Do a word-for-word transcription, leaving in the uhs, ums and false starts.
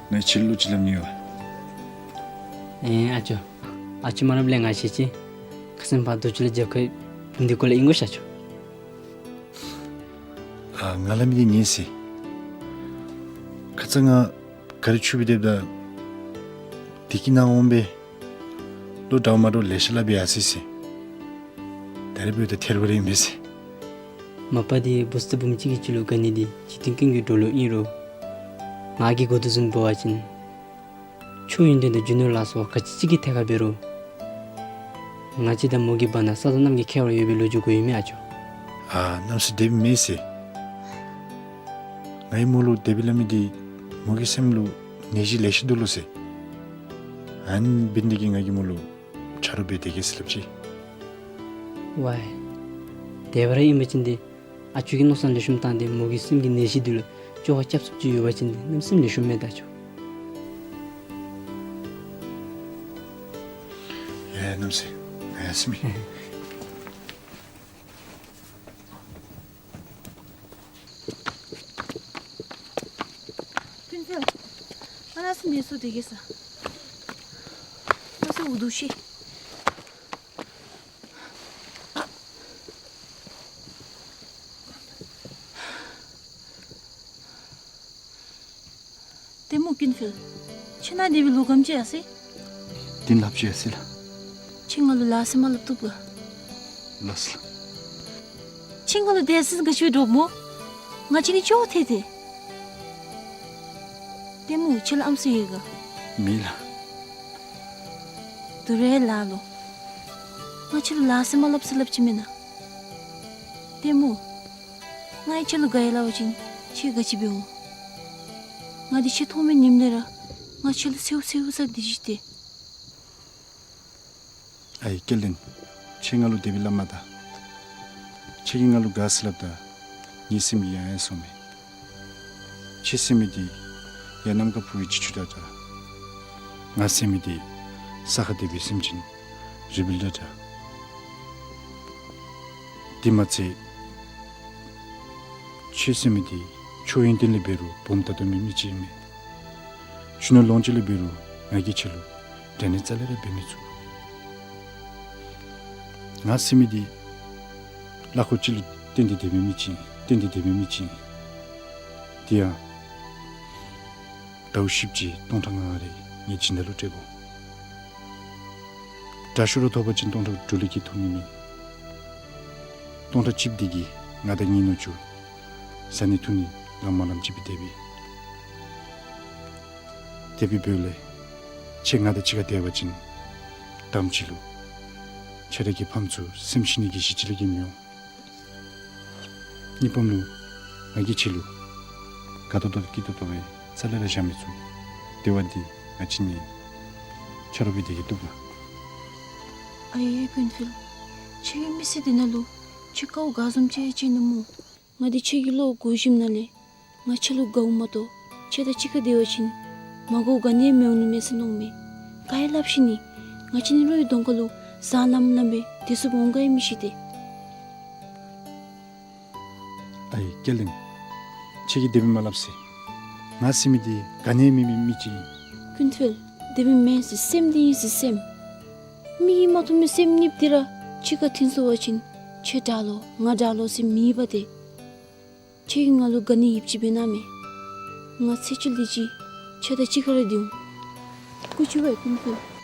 ངེའི་ཁྱོད་ལུ་ཅིག་སླབ་ནི་ཡོད། ཨེ་ཨ་ཅོ། ཨ་ཅོ་མ་སླབ་ལས་ང་ཤེས་ཅི། ཁ་སང་ཕར་རྡོ་ཆུ་ལས་རྒྱབ་ཁར་བུམོ་འདི་སྐོར་ལས་ཨིན་གོ་ཤ་ཅོ། ཨ་ང་སླབ་མི་འདི་ཉན་ཟེར། ཁ་ཙ་ང་ག་རི་ཆུ་བི་སྡོདཔ་ད་བདེ་སྐྱིད་ནང་འོང་སྦེ་ལོ་འདྲཝ་མ་འདྲཝ་ལེ་ཤ་སླབ་སྦེ་ཡར་སོ་ཡི་ཟེར། ད་རིས་འབདཝ་ད་ཐལ་བ་རེ་ཨིན་པས་ཟེར། མ་པ་འདི་བུཚ་དང་བུམོ་གཅིག་གིས་གཅིག་ལུ་དགའ་ནི་འདི་འཇིག་རྟེན་ཀུན་གྱི་འགྲོ་ལུགས་ཨིན་རུང་། ང་གིས་གོ་དོ་བཟུམ་འབད་བ་ཅིན། ཆོས་ཡོན་ཏན་དང་རྒྱུ་ནོར་ལ་སོགས་ག་ཅི་ཅིག་གི་ཐད་ཁར་འབད་རུང་། ང་བཅས་དང་མོ་གི་བར་ན་ས་དང་གནམ་གྱི་ཁྱད་པར་ཡོད་པའི་ལོ་རྒྱུས་གོ་ཡོད་མི་ཨ་ཅོ། ཨ་རྣམ་སྲས་དེ་སྦེ་མེན་ཟེར། ངེའི་མོ་ལུ་དེ་སྦེ་སླབ་མི་འདི་མོ་གི་སེམས་ལུ་ནད་གཞི་ལེ་ཤ་འདུག་ལོ་ཟེར། ཨ་ནི་འབད་ནི་དེ་གིས་ང་གིས་མོ་ལུ་ཆ་རོགས་འབད་དེ་གེ་ཟེར་སླབ་ཅི། ཝའི། དེ་སྦེ་ར་ཨིན་པ་ཅིན་ཏེ། ཨ་ཅོ་གིས་མནོ་བསམ་ལེགས་ཤོམ་བཏང་སྟེ་མོ་གི་སེམས་ཀྱི་ནད་གཞི་འདི་ལུ་བཅོས་ཁ་རྐྱབ་ཚུགསཔ་ཅིག་ཡོད་པ་ཅིན་ཏེ་གནམ་མེད་ས་མེད་ལེགས་ཤོམ་མས་ད་ཨ་ཅོ། ཡ་ཡ་རྣམ་སྲས། ཡ་ཡ་སེམས་མི། ཀུན་ཕེལ། ཨ་ན་སི་མེ་སུ་དེ་གེ་ས། ཨ་སི་འུ་དུ་ཤི། ཏེ་མོ་ཀུན་ཕེལ། ཁྱོད་ནཱ་དེ་སྦེ་ལོག་གམ་ཅིག་ཡར་སོ་ཡི། དེ་སླབ་ཅི་ཡར་སོ་ཡི་ལགས། ཁྱོད་ང་ལུ་ལཱ་ཟེར་མ་སླབ་བཏུབ་ག། ལགས་སོ་ལགས། ཁྱོད་ང་ལུ་དེ་སྦེ་ག་ཅི་སྦེ་འདྲོགཔ་སྨོ། ང་བཅས་གཉིས་ཅོག་འཐད་དེ། ཏེ་མོ་ཁྱོད་ལུ་ཨམ་སྲུ་ཡོད་ག། མེད་ལགས། དོ་རུང་ལགས་ལོ། ང་ཁྱོད་ལུ་ལཱ་ཟེར་མ་སླབ་ཟེར་སླབ་ཅི་མེན་ན། ཏེ་མོ། ང་གིས་ཁྱོད་ལུ་དགའ་ཡི་སླབ་པ་ཅིན་ཁྱོད་ག་ཅི་འབད་འོང་། ང་འདི་ཁྱོད་མཐོང་མི་ཉིནམ་ལས་ར་ང་ཁྱོད་ལུ་སེའུ་སེའུ་ཟེར་འདི་ཅིག་ཏེ། ཨའི་སྐལ་ལྡན། ཁྱོད་ང་ལུ་དེ་སྦེ་སླབ་མ་ད། ཁྱོད་ཀྱིས་ང་ལུ་དགའ་ཟེར་སླབ་ད་ངེའི་སེམས་ཀྱིས་ཡང་ཡང་བཟོད་མས། ཁྱོད་ཟེར་མི་འདི་ཡར་ནམ་མཁར་འཕུར་བའི་བྱི་ཅུང་འདྲ་འདྲ། ང་ཟེར་མི་འདི་ས་ཁར་སྡོད་པའི་སེམས་ཅན་རུས་སྦལ་འདྲ་འདྲ། དེ་མ་ཚད་ཁྱོད་ཟེར་མི་འདི་ཆོས་ཡོན་ཏན་ལས་འབད་རུང་སྦོམ་ད་དོ་མེད་མི་ཅིག་ཨིན་མས། རྒྱུ་ནོར་ལོངས་སྤྱོད་ལས་འབད་རུང་ང་གིས་ཁྱོད་ལུ་འགྲན་ནི་རྩ་ལས་ར་འབད་མི་ཚུགས། ང་ཟེར་མི་འདི་གླ་འཁོར་ཅིག་ལུ་བརྟེན་ཏེ་སྡོད་མི་མི་ཅིག་ཨིན། བརྟེན་ཏེ་སྡོད་མི་མི་ཅིག་ཨིན། དེ་ཡང་ཟླཝ་བཞི་བཅུ་སྟོང་ཕྲག་ལྔ་རེ་ངེའི་སྦྱིན་བདག་ལུ་སྤྲོད་དགོ། དྲག་ཤོས་ར་ཐོབ་པ་ཅིན་སྟོང་ཕྲག་དྲུག་ལས་བརྒལ་ཐོབ་ནི་མེད། སྟོང་ཕྲག་གཅིག་འདི་གིས་ང་དང་ངེའི་ནུ་གཅུང་བཟའ་ནི་འཐུང་ནི་ལམ་མ་ལངམ་ཅིག་སྦེ་སྡོདཔ་ཨིན། དེ་སྦེ་འབདཝ་ལས་ཁྱོད་ང་དང་གཅིག་ཁར་སྡོད་པ་ཅིན་དུས་ཅི་ལུ་ཁྱོད་ར་གི་ཕམ་ཚུ་སེམས་ཤི་ནི་གི་གཞི་ཅིག་ལས་བརྒལ་མི་འོང་། གཉིས་པམ་ལུ་ང་གིས་ཁྱོད་ལུ་དགའ་ཏོག་ཏོ་སྐྱིད་ཏོག་ཏོ་སྦེ་རྩ་ལས་ར་བཞག་མི་ཚུགས། དེ་བ་འདི་ང་བཅས་གཉིས་ཆ་རོགས་འབད་དེ་གི་བཏུབ་ག། ཨའི་ཀུན་ཕེལ། ཁྱོད་ཀྱིས་མི་ཚེ་འདི་ནང་ལུ་ཁྱོད་དཀའཝ་ག་བཟུམ་ཅིག་སྤྱད་ནུག་སྨོ། ང་འདི་ཁྱོད་ཀྱི་བློ་གོ་ཞིནམ་ལས་ང་ཁྱོད་ལུ་དགའཝ་མ་གཏོགས་ཁྱོད་དང་གཅིག་ཁར་སྡོད་པ་ཅིན་མ་དགོཔ་ག་ནི་ཡང་མི་འོང་ནི་མས་ཟེར་མནོཝ་མས། ག་ཡང་སླབ་ཤེས་ནི། ང་བཅས་གཉིས་ལུ་ཡང་གདོང་ཁ་ལུ་བཟང་ལམ་ལམ་སྦེ་སྡོད་ཚུགསཔ་འོང་ག་ཡང་མི་ཤེས་ཏེ། ཨའི་སྐལ་ལྡན། ཁྱོད་ཀྱིས་དེ་སྦེ་མ་སླབ་ཟེར། ང་ཟེར་མི་འདི་ག་ནི་ཡང་མེད་མི་མི་ཅིག་ཨིན། ཀུན་ཕེལ། དེ་སྦེ་མེན་ཟེར། སེམས་འདི་ཨིན་ཟེར་སེམས། མིག་གིས་མ་མཐོང་མི་སེམས་གཉིསཔོ་འདི་ར་གཅིག་ཁར་མཐུན་སོང་པ་ཅིན་ཁྱོད་དྲག་ལོ་ང་དྲག་ལོ་ཟེར་མེད་པ་ཏེ། ཁྱོད་ཀྱིས་ང་ལུ་ག་ནི་ཡིད་ཆེས་འབད་གནང་མས། ང་ཚེ་སྐྱིད་འདི་ཅིག་ཁྱོད་དང་གཅིག་ཁར་ར་སྡོད་འོང་། སྐུ་མཁྱེན་ཀུན་ཕེལ།